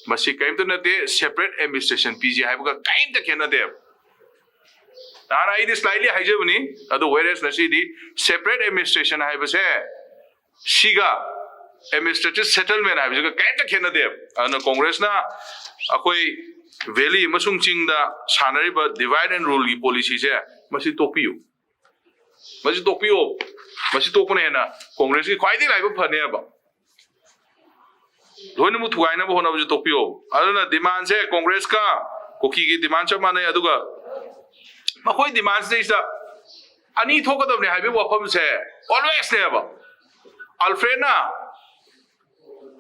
ꯃꯁꯤ ꯀꯔꯤꯝꯇ ꯅꯠꯇꯦ, ꯁꯦꯄꯔꯦꯠ ꯑꯦꯗꯃꯤꯅꯤꯁꯇ꯭ꯔꯦꯁꯟ ꯄꯤꯁꯦ ꯍꯥꯏꯕꯒ ꯀꯔꯤꯝꯇ ꯈꯦꯠꯅꯗꯦꯕ꯫ ꯅꯍꯥꯟ ꯑꯩꯗꯤ ꯁ꯭ꯂꯥꯏꯠꯂꯤ ꯍꯥꯏꯖꯕꯅꯤ, ꯑꯗꯨ ꯋꯦꯔꯦꯁ ꯉꯁꯤꯗꯤ ꯁꯦꯄꯔꯦꯠ ꯑꯦꯗꯃꯤꯅꯤꯁꯇ꯭ꯔꯦꯁꯟ ꯍꯥꯏꯕꯁꯦ ꯁꯤꯒ ꯑꯦꯗꯃꯤꯅꯤꯁꯇ꯭ꯔꯦꯇꯤꯚ ꯁꯦꯇꯜꯃꯦꯟ ꯍꯥꯏꯕꯁꯤꯒ ꯀꯔꯤꯝꯇ ꯈꯦꯠꯅꯗꯦꯕ꯫ ꯑꯗꯨꯅ ꯀꯣꯡꯒ꯭ꯔꯦꯁꯅ ꯑꯩꯈꯣꯏ ꯚꯦꯂꯤ ꯑꯃꯁꯨꯡ ꯆꯤꯡꯗ ꯁꯥꯟꯅꯔꯤꯕ ꯗꯤꯚꯥꯏꯠ ꯑꯦꯟ ꯔꯨꯜꯒꯤ ꯄꯣꯂꯤꯁꯤꯁꯦ ꯃꯁꯤ ꯇꯣꯛꯄꯤꯌꯨ, ꯃꯁꯤ ꯇꯣꯛꯄꯤꯌꯣ꯫ ꯃꯁꯤ ꯇꯣꯛꯄꯅ ꯍꯦꯟꯅ ꯀꯣꯡꯒ꯭ꯔꯦꯁꯀꯤ ꯈ꯭ꯋꯥꯏꯗꯒꯤ ꯂꯥꯏꯕꯛ ꯐꯅꯦꯕ꯫ ꯂꯣꯏꯅꯃꯛ ꯊꯨꯒꯥꯏꯅꯕ ꯍꯣꯠꯅꯕꯁꯤ ꯇꯣꯛꯄꯤꯌꯣ꯫ ꯑꯗꯨꯅ ꯗꯤꯃꯥꯟꯁꯦ ꯀꯣꯡꯒ꯭ꯔꯦꯁꯀ ꯀꯨꯀꯤꯒꯤ ꯗꯤꯃꯥꯟ ꯆꯞ ꯃꯥꯟꯅꯩ꯫ ꯑꯗꯨꯒ ꯃꯈꯣꯏ ꯗꯤꯃꯥꯟꯁꯤꯗꯩꯁꯤꯗ ꯑꯅꯤ ꯊꯣꯛꯀꯗꯕꯅꯤ ꯍꯥꯏꯕꯒꯤ ꯋꯥꯐꯝꯁꯦ ꯑꯣꯜꯋꯦꯁꯅꯦꯕ꯫ ꯑꯜꯐ꯭ꯔꯦꯗꯅ,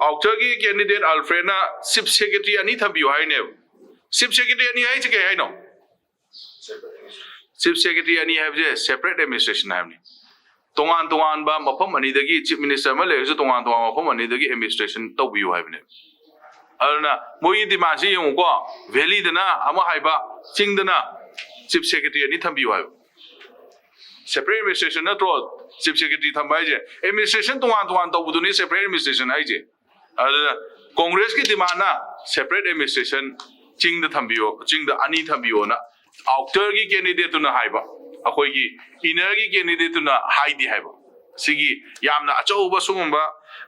ꯑꯥꯎꯇꯔꯒꯤ ꯀꯦꯟꯗꯤꯗꯦꯠ ꯑꯜꯐ꯭ꯔꯦꯗꯅ ꯆꯤꯐ ꯁꯦꯀ꯭ꯔꯦꯇꯔꯤ ꯑꯅꯤ ꯊꯝꯕꯤꯌꯨ ꯍꯥꯏꯅꯦꯕ꯫ ꯆꯤꯐ ꯁꯦꯀ꯭ꯔꯦꯇꯔꯤ ꯑꯅꯤ ꯍꯥꯏꯁꯦ ꯀꯩ ꯍꯥꯏꯅꯣ? ꯆꯤꯐ ꯁꯦꯀ꯭ꯔꯦꯇꯔꯤ ꯑꯅꯤ ꯍꯥꯏꯕꯁꯦ ꯁꯦꯄꯔꯦꯠ ꯑꯦꯗꯃꯤꯅꯤꯁꯇ꯭ꯔꯦꯁꯟ ꯍꯥꯏꯕꯅꯤ꯫ ꯇꯣꯉꯥꯟ ꯇꯣꯉꯥꯟꯕ ꯃꯐꯝ ꯑꯅꯤꯗꯒꯤ, ꯆꯤꯐ ꯃꯤꯅꯤꯁꯇꯔ ꯑꯃ ꯂꯩꯔꯁꯨ ꯇꯣꯉꯥꯟ ꯇꯣꯉꯥꯟꯕ ꯃꯐꯝ ꯑꯅꯤꯗꯒꯤ ꯑꯦꯗꯃꯤꯅꯤꯁꯇ꯭ꯔꯦꯁꯟ ꯇꯧꯕꯤꯌꯨ ꯍꯥꯏꯕꯅꯦꯕ꯫ ꯑꯗꯨꯅ ꯃꯣꯏꯒꯤ ꯗꯤꯃꯥꯟꯁꯤ ꯌꯦꯡꯉꯨꯀꯣ, ꯚꯦꯂꯤꯗꯅ ꯑꯃ ꯍꯥꯏꯕ, ꯆꯤꯡꯗꯅ ꯆꯤꯐ ꯁꯦꯀ꯭ꯔꯦꯇꯔꯤ ꯑꯅꯤ ꯊꯝꯕꯤꯌꯨ ꯍꯥꯏꯕ꯫ Separate administration ꯅꯠꯇ꯭ꯔꯣ chief secretary ꯊꯝꯕ ꯍꯥꯏꯁꯦ? Administration ꯇꯣꯉꯥꯟ ꯇꯣꯉꯥꯟ ꯇꯧꯕꯗꯨꯅꯤ separate administration ꯍꯥꯏꯁꯦ꯫ ꯑꯗꯨꯗ Congressꯀꯤ demandꯅ separate administration ꯆꯤꯡꯗ ꯊꯝꯕꯤꯌꯣ, ꯆꯤꯡꯗ ꯑꯅꯤ ꯊꯝꯕꯤꯌꯣꯅ outerꯒꯤ candidateꯇꯨꯅ ꯍꯥꯏꯕ, ꯑꯩꯈꯣꯏꯒꯤ innerꯒꯤ candidateꯇꯨꯅ ꯍꯥꯏꯗꯦ ꯍꯥꯏꯕ꯫ ꯁꯤꯒꯤ ꯌꯥꯝꯅ ꯑꯆꯧꯕ ꯁꯤꯒꯨꯝꯕ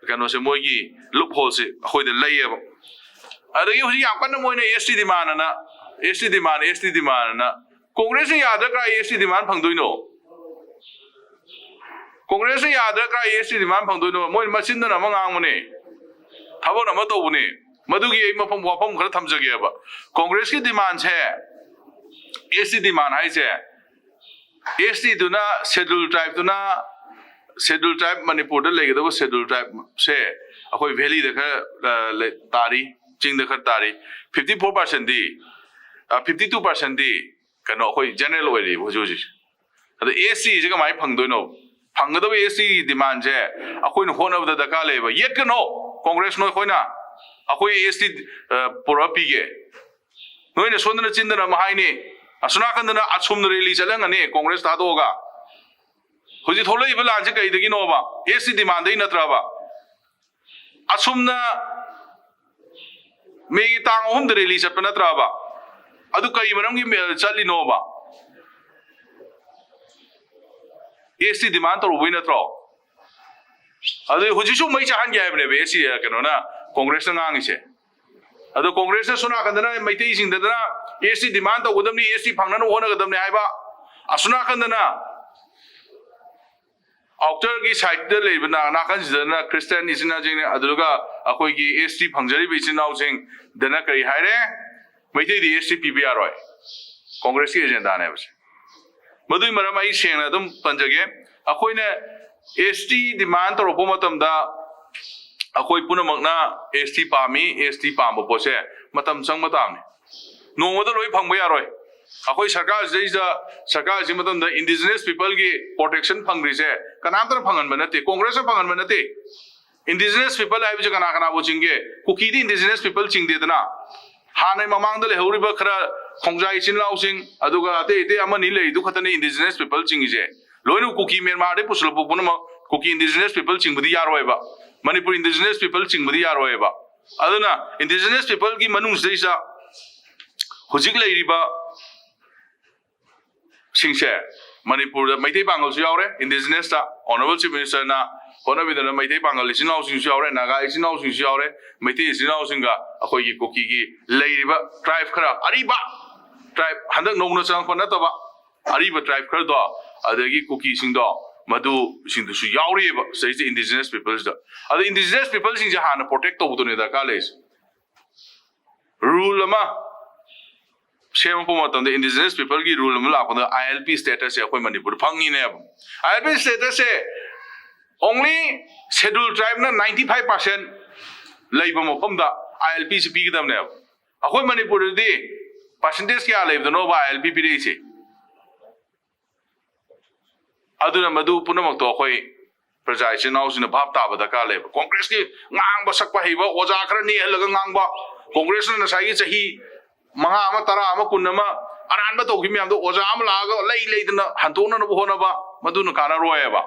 ꯀꯩꯅꯣꯁꯦ, ꯃꯣꯏꯒꯤ loopholeꯁꯦ ꯑꯩꯈꯣꯏꯗ ꯂꯩꯌꯦꯕ꯫ ꯑꯗꯒꯤ ꯍꯧꯖꯤꯛ ꯌꯥꯝ ꯀꯟꯅ ꯃꯣꯏꯅ ST demandꯅ, ST demand, ST demandꯅ, Congressꯅ ꯌꯥꯗ꯭ꯔ ꯀꯥꯏ ST demand ꯐꯪꯗꯣꯏꯅꯣ? Congressꯅ ꯌꯥꯗ꯭ꯔ ꯀꯥꯏ ST demand ꯐꯪꯗꯣꯏꯅꯣ? ꯃꯣꯏ ꯃꯆꯤꯟꯗꯅ ꯑꯃ ꯉꯥꯡꯕꯅꯦ, ꯊꯕꯛꯅ ꯑꯃ ꯇꯧꯕꯅꯦ꯫ ꯃꯗꯨꯒꯤ ꯑꯩ ꯃꯐꯝ, ꯋꯥꯐꯝ ꯈꯔ ꯊꯝꯖꯒꯦꯕ꯫ Congressꯀꯤ demandꯁꯦ, ST demand ꯍꯥꯏꯁꯦ, STꯗꯨꯅ, schedule tribeꯗꯨꯅ, schedule tribe, ꯃꯅꯤꯄꯨꯔꯗ ꯂꯩꯒꯗꯕ schedule tribeꯁꯦ ꯑꯩꯈꯣꯏ valleyꯗ ꯈꯔ, ꯑ, ꯂꯩ-, ꯇꯥꯔꯤ, ꯆꯤꯡꯗ ꯈꯔ ꯇꯥꯔꯤ꯫ Fifty four percentꯗꯤ, ꯑ, fifty two percentꯗꯤ ꯀꯩꯅꯣ, ꯑꯩꯈꯣꯏ general ꯑꯣꯏꯔꯤꯕ ꯍꯧꯖꯤꯛ ꯍꯧꯖꯤꯛ꯫ ꯑꯗꯣ STꯁꯦ ꯀꯃꯥꯏꯅ ꯐꯪꯗꯣꯏꯅꯣ? ꯐꯪꯒꯗꯕ ST demandꯁꯦ ꯑꯩꯈꯣꯏꯅ ꯍꯣꯠꯅꯕꯗ ꯗꯔꯀꯥꯔ ꯂꯩꯌꯦꯕ꯫ ꯌꯦꯠꯀꯅꯣ, Congress ꯅꯣꯏ ꯑꯩꯈꯣꯏꯅ, ꯑꯩꯈꯣꯏ ST, ꯑ, ꯄꯨꯔꯛꯑ ꯄꯤꯒꯦ꯫ ꯅꯣꯏꯅ ꯁꯣꯝꯗꯅ ꯆꯤꯟꯗꯅ ꯑꯃ ꯍꯥꯏꯅꯤ, ꯑꯁꯣꯝ ꯅꯥꯀꯟꯗꯅ ꯑꯁꯨꯝꯅ rally ꯆꯠꯍꯟꯒꯅꯤ Congress ꯊꯥꯗꯣꯛꯑꯒ꯫ ꯍꯧꯖꯤꯛ ꯊꯣꯛꯂꯛꯏꯕ ꯂꯥꯟꯁꯦ ꯀꯩꯗꯒꯤꯅꯣꯕ? ST demandꯗꯒꯤ ꯅꯠꯇ꯭ꯔꯕ? ꯑꯁꯨꯝꯅ ꯃꯦꯒꯤ ꯇꯥꯡ ꯑꯍꯨꯝꯗ rally ꯆꯠꯄ ꯅꯠꯇ꯭ꯔꯕ? ꯑꯗꯨ ꯀꯔꯤ ꯃꯔꯝꯒꯤ ꯃꯦ-, ꯆꯠꯂꯤꯅꯣꯕ? ST demand ꯇꯧꯔꯨꯕꯩ ꯅꯠꯇ꯭ꯔꯣ? ꯑꯗꯨ ꯍꯧꯖꯤꯛꯁꯨ ꯃꯩ ꯆꯥꯍꯟꯒꯦ ꯍꯥꯏꯕꯅꯦꯕ ST, ꯀꯩꯅꯣꯅ, Congressꯅ ꯉꯥꯡꯉꯤꯁꯦ꯫ ꯑꯗꯣ Congressꯅ ꯁꯣꯝ ꯅꯥꯀꯟꯗꯅ ꯃꯩꯇꯩꯁꯤꯡꯗꯅ ST demand ꯇꯧꯒꯗꯕꯅꯤ, ST ꯐꯪꯅꯅꯕ ꯍꯣꯠꯅꯒꯗꯕꯅꯤ ꯍꯥꯏꯕ, ꯑꯁꯣꯝ ꯅꯥꯀꯟꯗꯅ outerꯒꯤ sideꯇ ꯂꯩꯕ ꯅꯥ-, ꯅꯥꯀꯟꯁꯤꯗꯅ Christian ꯏꯆꯤꯟ ꯏꯅꯥꯎꯁꯤꯡꯅ, ꯑꯗꯨꯒ ꯑꯩꯈꯣꯏꯒꯤ ST ꯐꯪꯖꯔꯤꯕ ꯏꯆꯤꯟ ꯏꯅꯥꯎꯁꯤꯡꯗꯅ ꯀꯔꯤ ꯍꯥꯏꯔꯦ? ꯃꯩꯇꯩꯗꯤ ST ꯄꯤꯕ ꯌꯥꯔꯣꯏ꯫ Congressꯀꯤ agendaꯅꯦꯕꯁꯦ꯫ ꯃꯗꯨꯒꯤ ꯃꯔꯝ ꯑꯩ ꯁꯦꯡꯅ ꯑꯗꯨꯝ ꯄꯟꯖꯒꯦ꯫ ꯑꯩꯈꯣꯏꯅ ST demand ꯇꯧꯔꯛꯄ ꯃꯇꯝꯗ ꯑꯩꯈꯣꯏ ꯄꯨꯝꯅꯃꯛꯅ ST ꯄꯥꯝꯃꯤ, ST ꯄꯥꯝꯕ ꯄꯣꯠꯁꯦ ꯃꯇꯝ ꯆꯪꯕ ꯇꯥꯕꯅꯤ꯫ ꯅꯣꯡꯃꯗ ꯂꯣꯏ ꯐꯪꯕ ꯌꯥꯔꯣꯏ꯫ ꯑꯩꯈꯣꯏ ꯁꯔꯀꯥꯔꯁꯤꯗꯩꯁꯤꯗ, ꯁꯔꯀꯥꯔꯁꯤ ꯃꯇꯝꯗ indigenous peopleꯒꯤ protection ꯐꯪꯗ꯭ꯔꯤꯁꯦ ꯀꯅꯥꯝꯇꯅ ꯐꯪꯍꯟꯕ ꯅꯠꯇꯦ, Congressꯅ ꯐꯪꯍꯟꯕ ꯅꯠꯇꯦ꯫ Indigenous people ꯍꯥꯏꯕꯁꯦ ꯀꯅꯥ ꯀꯅꯥꯕꯨ ꯆꯤꯡꯒꯦ? ꯀꯨꯀꯤꯗꯤ indigenous people ꯆꯤꯡꯗꯦꯗꯅ꯫ ꯍꯥꯟꯅ ꯃꯃꯥꯡꯗ ꯂꯩꯍꯧꯔꯤꯕ ꯈꯔ ꯈꯣꯡꯖꯥ ꯏꯆꯤꯟ ꯏꯅꯥꯎꯁꯤꯡ, ꯑꯗꯨꯒ ꯑꯇꯩ ꯑꯇꯩ ꯑꯃꯅꯤ ꯂꯩꯔꯤꯗꯨ ꯈꯛꯇꯅꯤ indigenous people ꯆꯤꯡꯉꯤꯁꯦ꯫ ꯂꯣꯏꯅ ꯀꯨꯀꯤ ꯃ꯭ꯌꯥꯟꯃꯥꯔꯗꯩ ꯄꯨꯁꯤꯜꯂꯛꯄ ꯄꯨꯝꯅꯃꯛ ꯀꯨꯀꯤ indigenous people ꯆꯤꯡꯕꯗꯤ ꯌꯥꯔꯣꯏꯕ꯫ ꯃꯅꯤꯄꯨꯔ indigenous people ꯆꯤꯡꯕꯗꯤ ꯌꯥꯔꯣꯏꯕ꯫ ꯑꯗꯨꯅ indigenous peopleꯒꯤ ꯃꯅꯨꯡꯁꯤꯗꯩꯁꯤꯗ ꯍꯧꯖꯤꯛ ꯂꯩꯔꯤꯕ ꯁꯤꯡꯁꯦ ꯃꯅꯤꯄꯨꯔꯗ ꯃꯩꯇꯩ ꯄꯥꯡꯒꯜꯁꯨ ꯌꯥꯎꯔꯦ, indigenousꯇ꯫ Honourable Chief Ministerꯅ ꯍꯣꯠꯅꯕꯤꯗꯅ ꯃꯩꯇꯩ ꯄꯥꯡꯒꯜ ꯏꯆꯤꯟ ꯏꯅꯥꯎꯁꯤꯡꯁꯨ ꯌꯥꯎꯔꯦ, ꯅꯥꯒꯥ ꯏꯆꯤꯟ ꯏꯅꯥꯎꯁꯤꯡꯁꯨ ꯌꯥꯎꯔꯦ, ꯃꯩꯇꯩ ꯏꯆꯤꯟ ꯏꯅꯥꯎꯁꯤꯡꯒ ꯑꯩꯈꯣꯏꯒꯤ ꯀꯨꯀꯤꯒꯤ ꯂꯩꯔꯤꯕ tribe ꯈꯔ, ꯑꯔꯤꯕ tribe, ꯍꯟꯗꯛ ꯅꯧꯅ ꯆꯪꯉꯛꯄ ꯅꯠꯇꯕ ꯑꯔꯤꯕ tribe ꯈꯔꯗꯣ, ꯑꯗꯒꯤ ꯀꯨꯀꯤꯁꯤꯡꯗꯣ, ꯃꯗꯨꯁꯤꯡꯗꯨꯁꯨ ꯌꯥꯎꯔꯤꯑꯕ ꯁꯤꯗꯩꯁꯤꯗ indigenous peopleꯁꯤꯗ꯫ ꯑꯗꯣ indigenous peopleꯁꯤꯡꯁꯦ ꯍꯥꯟꯅ protect ꯇꯧꯕꯗꯨꯅꯦ ꯗꯔꯀꯥꯔ ꯂꯩꯔꯤꯁꯦ꯫ Rule ꯑꯃ ꯁꯦꯝꯃꯛꯄ ꯃꯇꯝꯗ, indigenous peopleꯒꯤ rule ꯑꯃ ꯂꯥꯛꯄꯗ, ILP statusꯁꯦ ꯑꯩꯈꯣꯏ ꯃꯅꯤꯄꯨꯔꯗ ꯐꯪꯉꯤꯅꯦꯕ꯫ ILP statusꯁꯦ only schedule tribeꯅ ninety five percent ꯂꯩꯕ ꯃꯐꯝꯗ ILPꯁꯦ ꯄꯤꯒꯗꯕꯅꯦꯕ꯫ ꯑꯩꯈꯣꯏ ꯃꯅꯤꯄꯨꯔꯗꯗꯤ percentage ꯀꯌꯥ ꯂꯩꯕꯗꯅꯣꯕ ILP ꯄꯤꯔꯛꯏꯁꯦ? ꯑꯗꯨꯅ ꯃꯗꯨ ꯄꯨꯝꯅꯃꯛꯇꯣ ꯑꯩꯈꯣꯏ ꯄ꯭ꯔꯖꯥ ꯏꯆꯤꯟ ꯏꯅꯥꯎꯁꯤꯡꯅ ꯚꯥꯞ ꯇꯥꯕ ꯗꯔꯀꯥꯔ ꯂꯩꯕ꯫ Congressꯀꯤ ꯉꯥꯡꯕ ꯁꯛꯄ ꯍꯩꯕ ꯑꯣꯖꯥ ꯈꯔ ꯅꯦꯛꯍꯜꯂꯒ ꯉꯥꯡꯕ, Congressꯅ ꯉꯁꯥꯏꯒꯤ ꯆꯍꯤ ꯃꯉꯥ ꯑꯃ, ꯇꯔꯥ ꯑꯃ, ꯀꯨꯟ ꯑꯃ ꯑꯔꯥꯟꯕ ꯇꯧꯈꯤꯕ ꯃꯌꯥꯝꯗꯣ ꯑꯣꯖꯥ ꯑꯃ ꯂꯥꯛꯑꯒ ꯂꯩ ꯂꯩꯗꯅ ꯍꯟꯗꯣꯛꯅꯅꯕ ꯍꯣꯠꯅꯕ, ꯃꯗꯨꯅ ꯀꯥꯟꯅꯔꯣꯏꯕ꯫